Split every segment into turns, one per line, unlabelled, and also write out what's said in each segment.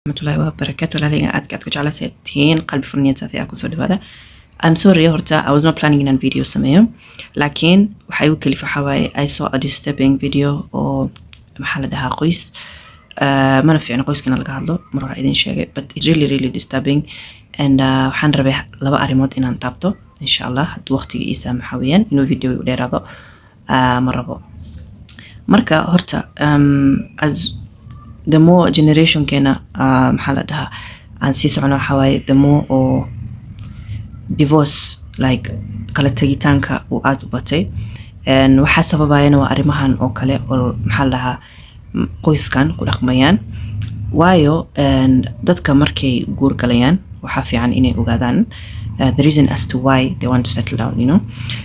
Waraxmatullaahi wabarakaatu. Walaaleyga aadka aad ku jeclaysatiin, qalbi furniyad saafi ah, kusoo dhawaada. I'm sorry, horta I was not planning inaan video sameeyo, laakiin waxa igu kalif waxaa waaye I saw a disturbing video oo, maxaa la dhahaa, qoys. Mana fiicno qoyskana laga hadlo, mar hore idin sheegay, but it's really, really disturbing and waxaan rabay laba arrimood inaan taabto, insha Allah, hadduu waqtiga ii saamaxa weeyaan. Inuu video igu dheeraado ma rabo. Marka horta as the more generationkeena maxaa la dhahaa, aan sii socono, waxaa waaye the more oo divorce, like kala tegitaanka uu aada u batay. Waxaa sababayana waa arrimahan oo kale oo, maxaa la dhahaa, qoyskan ku dhaqmayaan. Waayo dadka markay guur galayaan waxaa fiican inay ogaadaan the reason as to why they want to settle down.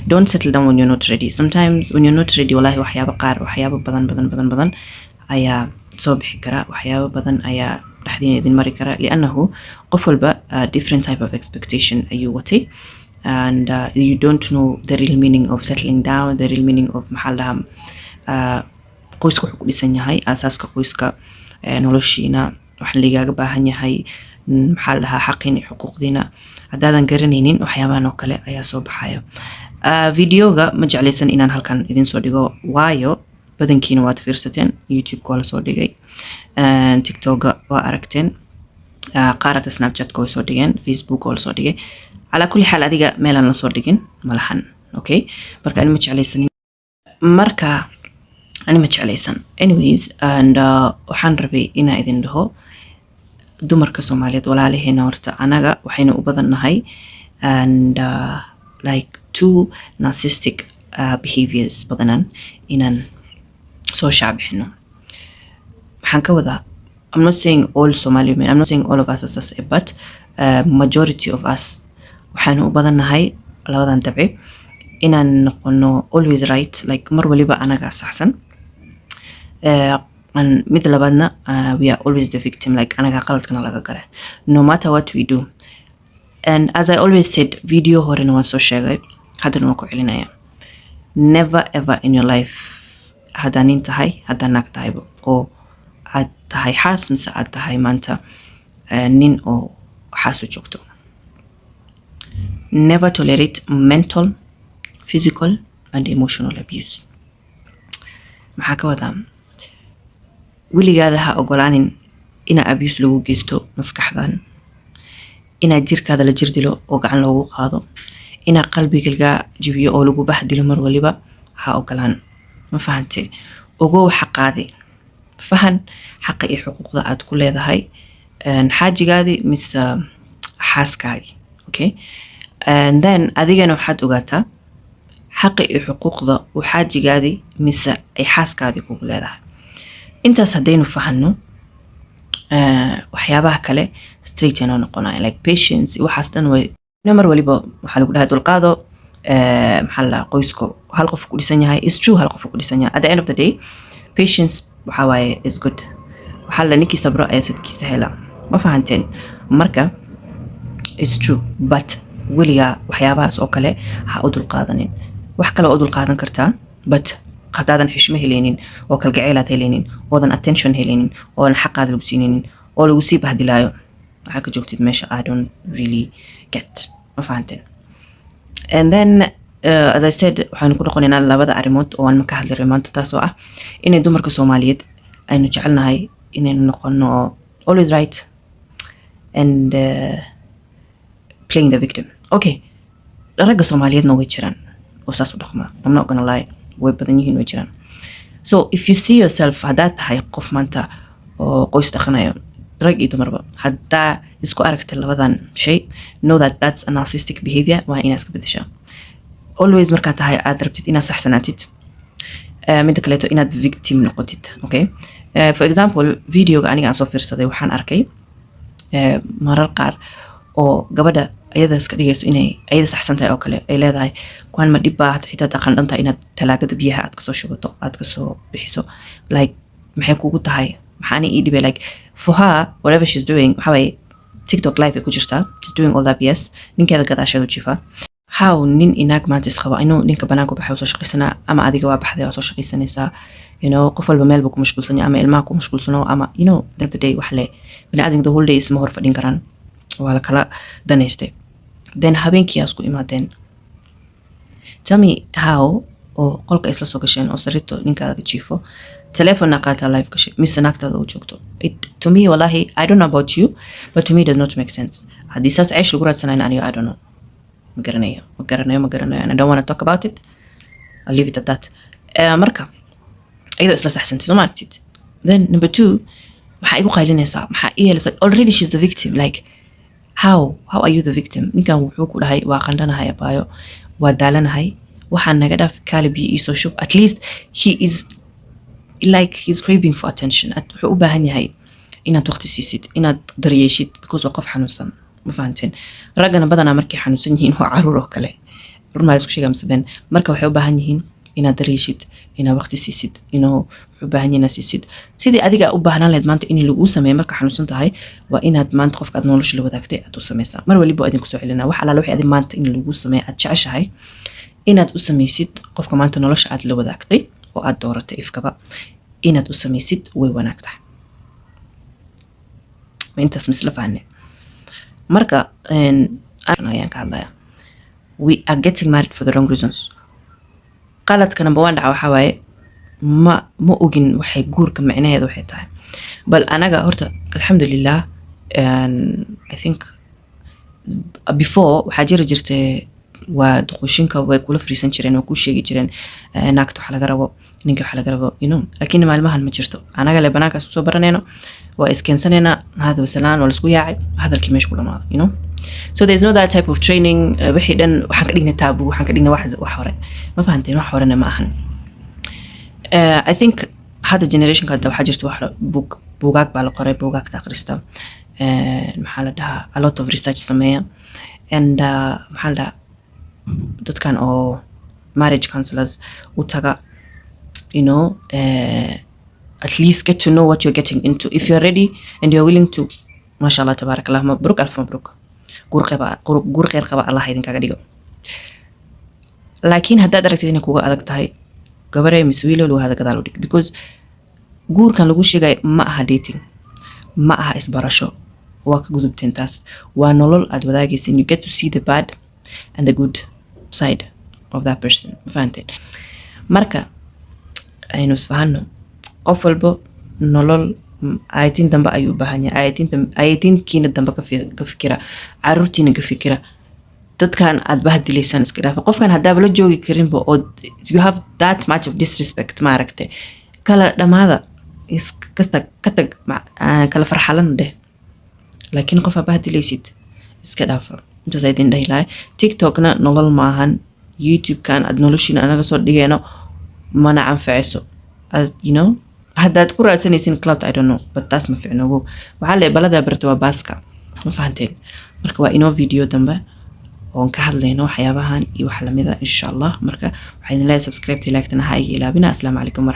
Don't settle down when you're not ready. Sometimes when you're not ready, wallahi, waxyaabo qaar, waxyaabo badan badan badan badan ayaa soo bixi kara, waxyaabo badan ayaa dhexdiina idin mari kara, liannahu qof walba different type of expectation ayuu watay and you don't know the real meaning of settling down, the real meaning of, maxaa la dhahaa, qoyska wuxuu ku dhisan yahay, aasaaska qoyska, noloshiina wax ligaaga baahan yahay, maxaa la dhahaa, xaqiina iyo xuquuqdiina haddaadan garanaynin, waxyaabahan oo kale ayaa soo baxayo. Videoga ma jeclaysan inaan halkan idin soo dhigo, waayo badankiina waad fiirsateen, YouTube-ka waa lasoo dhigay, TikTok-ga waa aragteen, qaar hata Snapchat-ka way soo dhigeen, Facebook waa lasoo dhigay. Calaa kulli xaal, adiga meelaan lasoo dhigin malahan. Okay, marka ani ma jeclaysanin, marka ani ma jeclaysan. Anyways, and waxaan rabay inaan idin dhaho, dumarka Soomaaliyeed walaalaheena, horta anaga waxaynu u badan nahay and like two narcissistic behaviors badanaan inaan soo shaacbixino. Maxaan ka wadaa? I'm not saying all Somali women, I'm not saying all of us as a, but majority of us waxaanu u badannahay labadan dabci: inaan noqono always right, like mar waliba anagaa saxsan, and mid labaadna we are always the victim, like anagaa qaladkana laga gala no matter what we do. And as I always said, video horena waan soo sheegay, haddana waan ku celinaya: never ever in your life, haddaa nin tahay, haddaa naag tahayba, oo aad tahay xaas mise aad tahay maanta nin oo xaas u joogto, never tolerate mental, physical and emotional abuse. Maxaa ka wadaa? Weligaada ha ogolaanin inaa abuse lagu geysto maskaxdan, inaa jirkaada la jir dilo oo gacan loogu qaado, inaa qalbiga laga jibiyo oo lagu bahdilo mar waliba ha ogolaan. Ma fahante? Ogow xaqaadi, fahan xaqa iyo xuquuqda aad ku leedahay xaajigaadi mise xaaskaagi. Okay, and then adigana waxaad ogaataa xaqa iyo xuquuqda uu xaajigaadi mise ay xaaskaadi kugu leedahay. Intaas haddaynu fahanno, waxyaabaha kale straight inoo noqonaya, like patience waxaas dhan way. Mar waliba waxaa lagu dhahay dulqaado, maxaa la dhahaa, qoyska hal qof ku dhisan yahay. Is true, hal qof ku dhisan yahay. At the end of the day, patience waxaa waaye is good. Waxaa la ninkii sabro ayaa sadkiisa hela. Ma fahanteen? Marka it's true, but weligaa waxyaabahaas oo kale ha u dulqaadanin. Wax kale waa u dulqaadan kartaa, but haddaadan xishmo helaynin oo kalgaceylaad helaynin, oodan attention helaynin, oodan xaqaada lagu siinaynin oo lagu sii bahdilaayo, waxaa ka joogtid meesha I don't really get. Ma fahanteen? And then as I said, waxaynu ku noqonaynaa labada arrimood oo aan ka hadli rabay maanta, taasoo ah inay dumarka Soomaaliyeed aynu jecelnahay inaynu noqono always right and playing the victim. Okay, ragga Soomaaliyeedna way jiraan oo saas u dhaqma. I'm not gonna lie, way badan yihiin, way jiraan. So if you see yourself, haddaad tahay qof maanta oo qoys dhaqanayo, rag iyo dumarba, haddaa isku aragtay labadan shay, know that that's a narcissistic behavior. Waa inaad iska bedeshaa. Always markaad tahay aad rabtid inaad saxsanaatid, midda kaleeto inaad victim noqotid. Okay, for example, videoga aniga aan soo fiirsaday, waxaan arkay marar qaar oo gabadha ayada iska dhigayso inay ayada saxsan tahay oo kale, ay leedahay kuwan ma dhib baa xitaa taqaan dhantahay inaad talaagada biyaha aad kasoo shubato, aad kasoo bixiso, like maxay kugu tahay, maxaana ii dhibay? Like for her, whatever she's doing, waxa waaye TikTok live ay ku jirtaa, she's doing all that. Yes, ninkeeda gadaasheedu jifa. How nin inaag maanta isqaba inuu ninka banaanku baxay, soo shaqaysanaa, ama adiga waa baxday, waa soo shaqaysanaysaa, Qof walba meel buu ku mashquulsan yahay, ama ilmaha ku mashquulsano, ama at the end of the day, wax le bini aadamka the whole day isma hor fadhin karaan, waa la kala danaystay. Then habeenkii aa isku imaadeen. Tell me how oo qolka isla soo gasheen oo sariirta ninkaada ka jiifo, telefonna qaataa, live gashay, mise naagtaada u joogto. To me, wallahi, I don't know about you, but to me it does not make sense. Haddii saas ceesh lagu raadsanayna, aniga I don't know, ma garanayo, ma garanayo, ma garanayo, and I don't want to talk about it. I'll leave it at that. Marka iyadoo isla saxsantay, soo ma aragtid? Then number two, maxaa igu qaylinaysaa? Maxaa ii yeelaysaa? Already she's the victim. Like, how are you the victim? Ninkan wuxuu ku dhahay, "Waa qandhanahay, abaayo, waa daalanahay, waxaan naga dhaaf, kaali biyo iisoo shub." At least he is like, he's craving for attention. Wuxuu u baahan yahay inaad waqti siisid, inaad daryeeshid, because waa qof xanuunsan. Ma fahanteen? Raggana badanaa markay xanuunsan yihiin waa caruur oo kale. Run maa la isku sheegaa mise been? Marka waxay u baahan yihiin inaad daryeeshid, inaad waqti siisid. Inuu wuxuu u baahan yahay inaad siisid sidii adiga u baahnaan lahayd maanta in laguu sameeyo marka xanuunsan tahay. Waa inaad maanta qofka aad nolosha la wadaagtay aad u sameysaa. Mar waliba waa idinku soo celinaa: wax alaala wixii adi maanta in laguu sameeyo aad jeceshahay, inaad u sameysid qofka maanta nolosha aad la wadaagtay oo aad dooratay ifkaba, inaad u sameysid way wanaag tahay. Ma intaas misla fahne? Marka ayaan ka hadlaya, we are getting married for the wrong reasons. Qaladka number one dhaca waxaa waaye, ma ogin waxay guurka micnaheeda waxay tahay. Bal anaga horta, alxamdulilah, I think before waxaa jiri jirtay, waa duqoshinka way kula fariisan jireen oo kuu sheegi jireen naagta waxa laga rabo, ninka waxa laga rabo. Laakiin maalmahan ma jirto. Anaga le banaankaas usoo baranayno, waa iskeensanayna, hada wasalaan, waa laisku yaacay, hadalkii meesha ku dhamaado. So there's no that type of training. Wixii dhan waxaan ka dhignay taboo, waxaan ka dhignay wax hore. Ma fahanteen? Wax horena ma ahan. I think hadda generationka hadda waxaa jirta wax buugaag baa la qoray, buugaagta akhrista. Maxaa la dhahaa, a lot of research sameeya, and maxaa la dhahaa, dadkan oo marriage counselors u taga, at least get to know what you're getting into. If you're ready and you're willing to, masha Allah, tabaarak Allah, mabruk, alf mabruk, guur kheyr qaba Allah idinkaga dhigo. Laakiin haddaad aragtid inay kuga adag tahay, gabarey mise wiilo, lagu hada gadaal u dhig, because guurkan lagu sheegayo ma aha dating, ma aha isbarasho. Waa ka gudubteen taas. Waa nolol aad wadaagaysin. You get to see the bad and the good side of that person. Ma fahanteen? Marka aynu isfahano. Qof walbo nolol aayatiin dambe ayuu u baahan yahay. Aayatinkiina dambe ka fikira, caruurtiina ka fikira. Dadkan aad bahdilaysaan iska dhaafa. Qofkan haddaaba la joogi karinba oo you have that much of disrespect, maaragte, kala dhamaada, ka tag, ka tag, kala farxalan dheh. Laakiin qof aa bahdilaysid, iska dhaafa. Intaas idin dhahi lahay. TikTokna nolol maahan. YouTube-kan aad noloshiina anaga soo dhigayno mana anfacayso. Haddaad ku raadsanaysin clout, I don't know, but taas ma ficno. Wow, waxaa le baladaa barta waa baaska. Ma fahanteen? Marka waa inoo video dambe oon ka hadlayno waxyaabahan iyo wax lamida, insha Allah. Marka waxaa idin leeyahay, subscribe, like-tana ha iga ilaabina. Asalaamu calaykum.